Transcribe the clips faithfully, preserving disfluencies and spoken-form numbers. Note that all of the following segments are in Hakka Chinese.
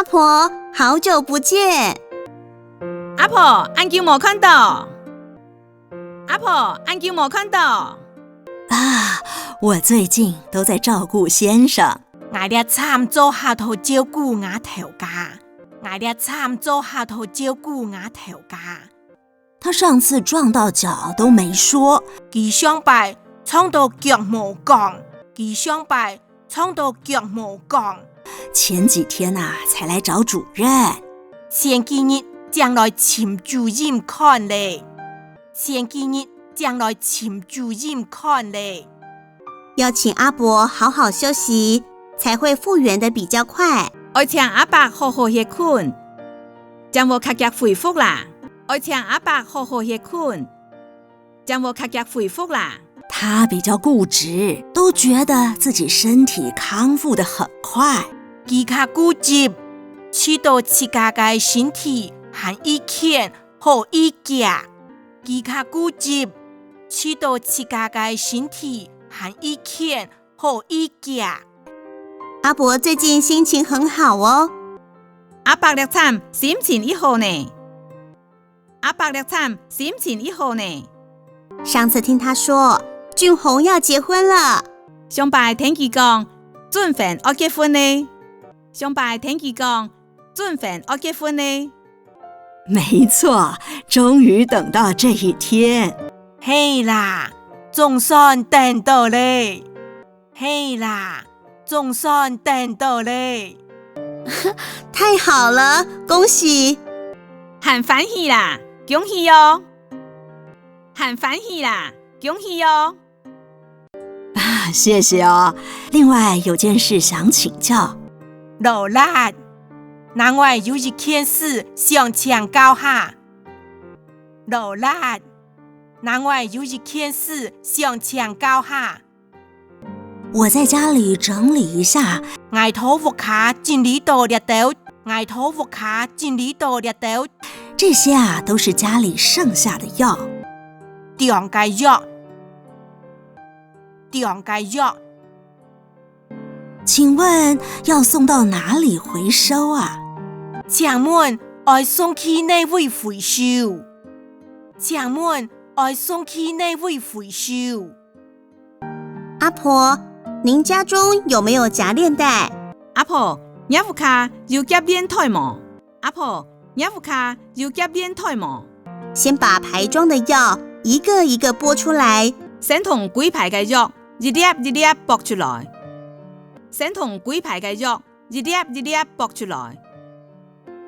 婆，好久不见。阿婆，恁久無看到。阿婆，恁久無看到。啊，我最近都在照顾先生。𠊎這站做下都照顧吾頭家。𠊎這站做下都照顧吾頭家。 他上次撞到腳都沒說。佢上擺撞到腳無講。佢上擺撞到腳無講。前幾天啊，才來找主任。前幾日正來尋主任看咧。前幾日正來尋主任看咧。 要請阿伯好好休息，才會復原得比較快。愛請阿伯好好歇睏，正會較遽恢復啦。愛請阿伯好好歇睏，正會較遽恢復啦。他比較固執，都覺得自己身體康復得很快。佢較固執，試著自家个身體還已健好已遽。佢較固執，試著自家个身體還已健 好已遽。阿伯最近心情很好哦。阿伯這站心情已好呢。阿伯這站心情已好呢。上次聽他說，俊宏要結婚了。上擺聽佢講，俊宏愛結婚呢。上擺聽佢講，俊宏愛結婚呢。沒錯，終於等到這一天。係啦，總算等到咧。 係啦，總算等到咧。太好了，恭喜！還歡喜啦，恭喜哦！還歡喜啦，恭喜哦！啊，謝謝哦。另外有件事想請教。勞力，𠊎有一件事想請教下。勞力，𠊎有一件事想請教下。 我在家裡整理一下。𠊎在屋下整理到這兜。𠊎在屋下整理到這兜。這些啊，都是家裡剩下的藥。中个藥。中个藥。請問要送到哪裡回收啊？請問愛送去哪位回收？請問愛送去哪位回收？ 阿婆，您家中有沒有夾鏈袋？阿婆，若屋下有夾鏈袋無？阿婆，若屋下有夾鏈袋無？先把排裝的藥一個一個剝出來。先同歸排个藥一粒一粒剝出來。先同歸排个藥 一粒一粒剝出來。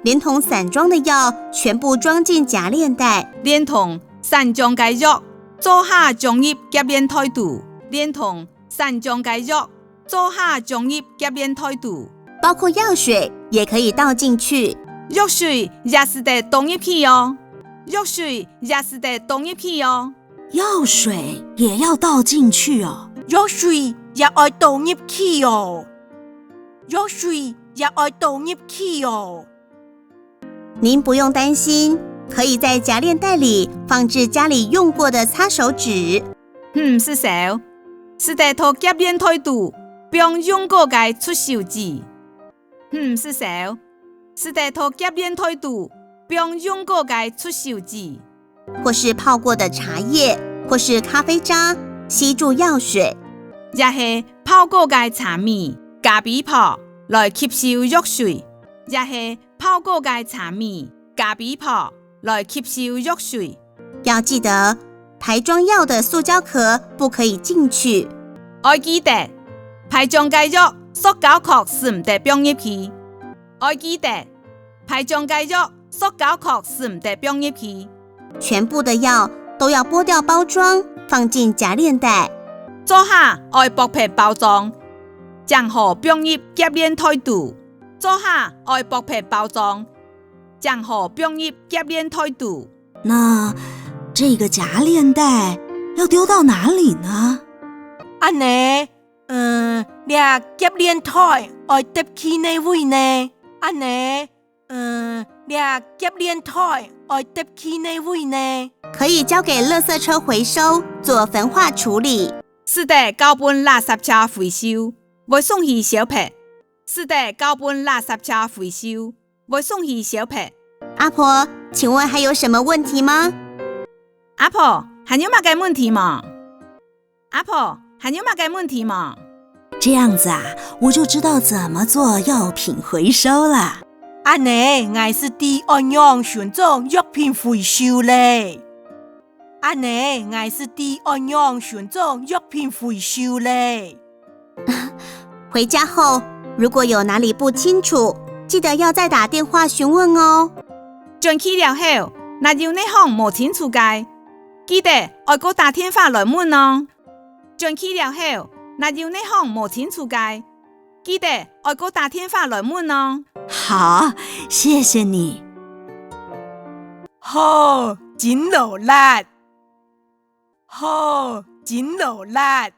連同散裝的藥全部裝進夾鏈袋。連同散裝个藥做下裝入夾鏈袋肚。連同散裝个藥做下裝入夾鏈袋肚。包括藥水也可以倒進去。藥水也使得倒入去哦。藥水也使得倒入去哦。藥水也要倒進去哦。藥水也愛倒入去哦。 藥水也愛倒入去哦。您不用擔心，可以在夾鏈袋裡放置家裡用過的擦手紙。毋使愁，使得在夾鏈袋肚放用過个捽手紙。毋使愁，使得在夾鏈袋肚放用過个捽手紙。 或是泡過的茶葉，或是咖啡渣，吸住藥水。也係泡過个茶米、咖啡粕來吸收藥水。也係泡過个茶米、咖啡粕來吸收藥水。要記得，排裝藥的塑膠殼不可以進去。愛記得，排裝个藥塑膠殼使毋得放入去。愛記得， 排裝个藥塑膠殼使毋得放入去。全部的藥都要剝掉包裝，放進夾鏈袋。做下愛剝忒包裝，正好放入夾鏈袋肚。做下愛剝忒包裝，正好放入夾鏈袋肚。那這個夾鏈袋要丟到哪裡呢？恁呢，嗯，這夾鏈袋愛㧒去哪位呢？恁呢， 嗯，這夾鏈袋愛㧒去哪位呢？可以交給垃圾車回收，做焚化處理。使得交分垃圾車回收，會送去燒忒。使得交分垃圾車回收，會送去燒忒。阿婆，請問還有什麼問題嗎？阿婆，還有麼个問題無？阿婆，還有麼个問題無？這樣子啊，我就知道怎麼做藥品回收了。恁呢，𠊎就知愛仰形做藥品回收咧。恁呢，𠊎就知愛仰形做藥品回收咧。回家後，如果有哪裡不清楚，記得要再打電話詢問哦。轉去了後，若有哪項無清楚个，記得愛過打電話來問哦。轉去了後，若有哪項無清楚个，記得愛過打電話來問哦。好，謝謝你。好，真勞力。好，真勞力。